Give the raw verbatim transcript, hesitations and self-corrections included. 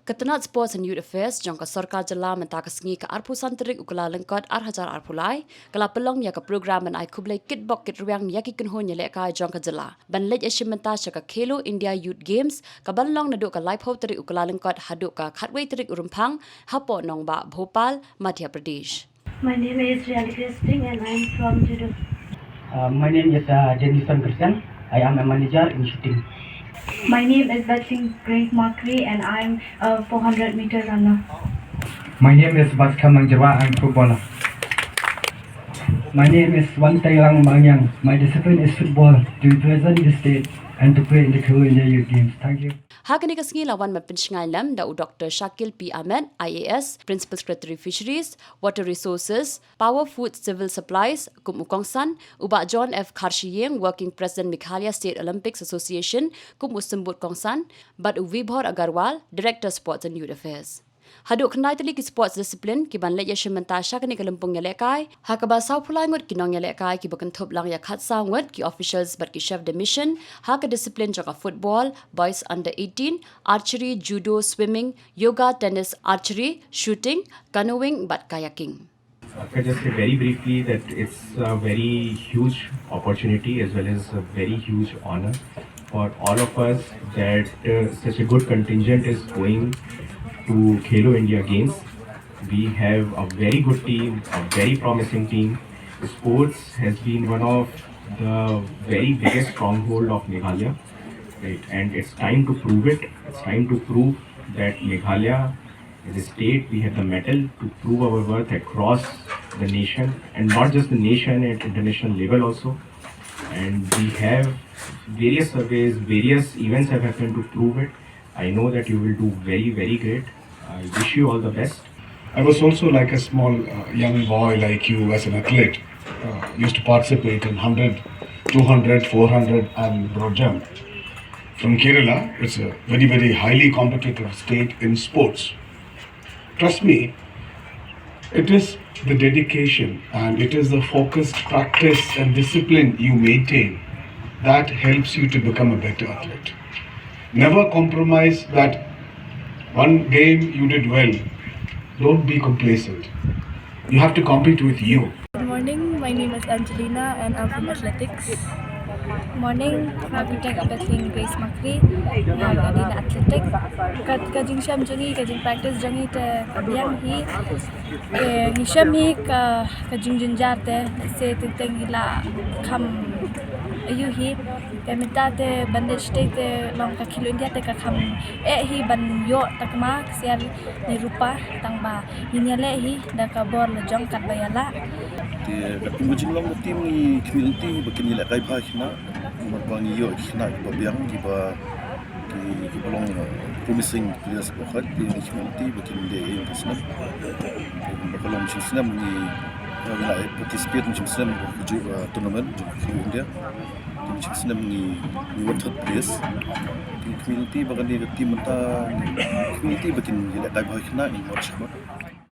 Ka tnat Sports and Youth Affairs jong ka Sorkar Jylla mynta ka sngi ka arphew san tarik u Kyllalyngkot ar hajar arphew lai ka la pynlong ïa ka program ban ai khublei kitbok kitrwiang ïa ki kynhun ïalehkai jong ka jylla ban leit ïashim bynta sha ka Khelo India Youth Games ka ban long naduh ka laiphew tarik u Kyllalyngkot haduh ka khatwei tarik u Rymphang hapoh nongbah Bhopal, Madhya Pradesh. My name is Reality Sting and I am from Judo. Uh, my name is uh, Denison Christian. I am a manager in shooting. My name is Batsing Grace Makri and I am a four hundred meter runner. My name is Baskam Mangjirwa. I'm footballer. My name is Wantailang Mangyang. My discipline is football to represent the state and to play in the Khelo India Youth Games. Thank you. Ha kane ka sngi la wan ban pynshngaiñ lem da u Doctor Shakil P Ahmed, I A S, Principal Secretary Fisheries, Water Resources, Power Food Civil Supplies kum u kongsan, u Bah John F Kharshiying, Working President Meghalaya State Olympics Association kum u symbud kongsan, bad u Vibhor Agarwal, Director Sports and Youth Affairs. Haduh khyndai tylli ki sports discipline ki ban leit ïashim bynta sha kane ka lympung ïalehkai, ha kaba sawphew lai ngut ki nongïalehkai kiba kynthup lang ïa khatsaw ngut ki officials bad ki chef de mission ha ka discipline jong ka football, boys under eighteen, archery, judo, swimming, yoga, tennis, archery, shooting, canoeing bad kayaking. Just very briefly that it's a very huge opportunity as well as a very huge honor for all of us that uh, such a good contingent is going to Khelo India Games. We have a very good team, a very promising team. Sports has been one of the very biggest stronghold of Meghalaya, right? And it's time to prove it. It's time to prove that Meghalaya, as a state, we have the mettle to prove our worth across the nation, and not just the nation, at international level also. And we have various surveys, various events have happened to prove it. I know that you will do very, very great. I wish you all the best. I was also like a small uh, young boy like you as an athlete. Uh, used to participate in one hundred, two hundred, four hundred and broad jump. From Kerala, it's a very, very highly competitive state in sports. Trust me, it is the dedication and it is the focused practice and discipline you maintain that helps you to become a better athlete. Never compromise that one game you did well. Don't be complacent. You have to compete with you. Good morning, my name is Angelina and I'm from athletics. Morning, nga kyrteng Kathleen Grace Makri, nga ka dei na athletics. Ka ka jingshem jong ngi, ka jingpractice jong ngi te ka biang hi. Te ngi shem hi ka ka jingjynjar te se te te ngi la kham ayu hi. Te mynta te ban dei state te long ka Khelo India te ka kham eh hi ban ïoh takma ksiar ne rupa tang ba ngin ïaleh hi da ka bor la jong katba ïalah. Te ka team ka jinglong ka team ngi khmih lynti ba kin ïalehkai bha khynnah. Namar ba ngi ïoh khynnah kiba biang kiba ki kiba long promising players ba khot te ngi khmih lynti ba kin dei ïing ka snem. Ba ka long shi snem ngi ngi la participate shi snem ka ju tournament jong ka India. Shi snem ngi ngi won third place. Ngi khmih lynti ba kane ka team mynta ngi khmih lynti ba kin ïalehkai bha khynnah ngi mut shikmat.